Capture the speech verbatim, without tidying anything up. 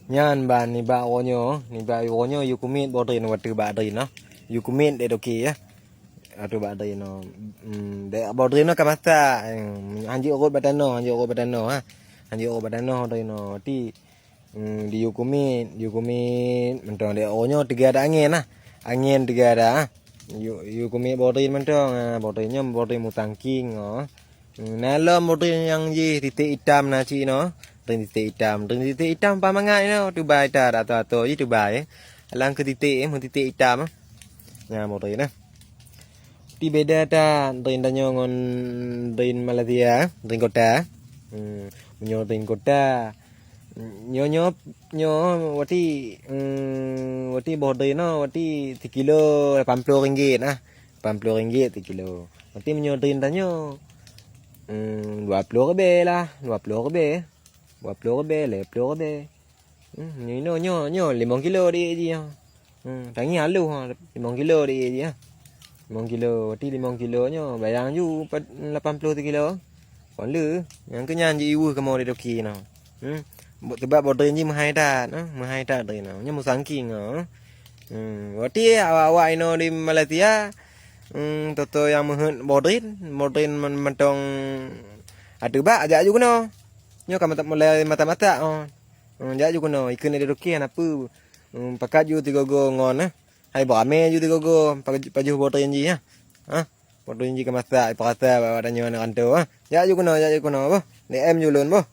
Nyan ban nibak uroe nyoe, nibak uroe nyoe yue kumiet bodrin watèe bak drain noh. Yue kumiet dek dokey ya. Watèe bak drain noh. Hmm, dek bodrin noh ka masak. Hmm, hanjeuet rhot bak tanoh, hanjeuet rhot bak tanoh ha. Hanjeuet rhot bak tanoh bodrin noh. Watèe hmm, di yue kumiet, yue kumiet mantong dek uroe nyoe teuga ada angén nah. Angén teuga ada ha. Yue, yue kumiet bodrin mantong ha. Bodrin nyoe bodrin musangking oh. Hmm, na lom bodrin nyang jih titek itam na cit inoe. Bodrin titek itam. Bodrin titek itam pa mangat inoe. Tubai ta atô-atô jih tubai. Alang keu titek eh, meutitek itam. Nyan bodrin nah. Ti beda ta drain tanyoe ngon drain Malaysia, drain kota. Hmm, meunyoe drain kota, nyoe nyoe nyoe watèe hmm, watèe boh drain nyoe watèe sikilo lapan ploh ringgit nah. Lapan ploh ringgit sikilo. Watèe meunyoe drain tanyoe hmm, dua ploh ribèe lah, dua ploh ribèe. Dua ploh ribèe, lhèe ploh ribèe. Hmm, nyoe nyoe nyoe limong kilo dek jih. Hmm, tangieng halus ha, limong kilo dek jih. Limong kilo, watèe limong kilo nyoe bayang ju lapan ploh sikilo. Kon le, nyang keu nyan ji iweuh kamoe di dokey nyoe. Hmm, sebab bodrin jih meuhai that, ha, meuhai that drain nyoe. Nyoe musangking ha. Hmm, watèe awak-awak inoe di Malaysia, hmm, toto nyang meuheuet bodrin, bodrin mantong ateueh bak ajak ju keunoe. Nyoe ka mata mulai mata-mata oh. Hmm, jak ju keunoe, ikeu na di dokey hana peue. Hmm, pakat ju tigogo ngon eh. Hai beramé ju tigogo pajoh bodrin jih ha. Ha? Bodrin jih ka masak, ipeurasa bak tanyoe aneuk rantô ha. Jak ju keunoe, jak ju keunoe boh. D M ju lôn boh.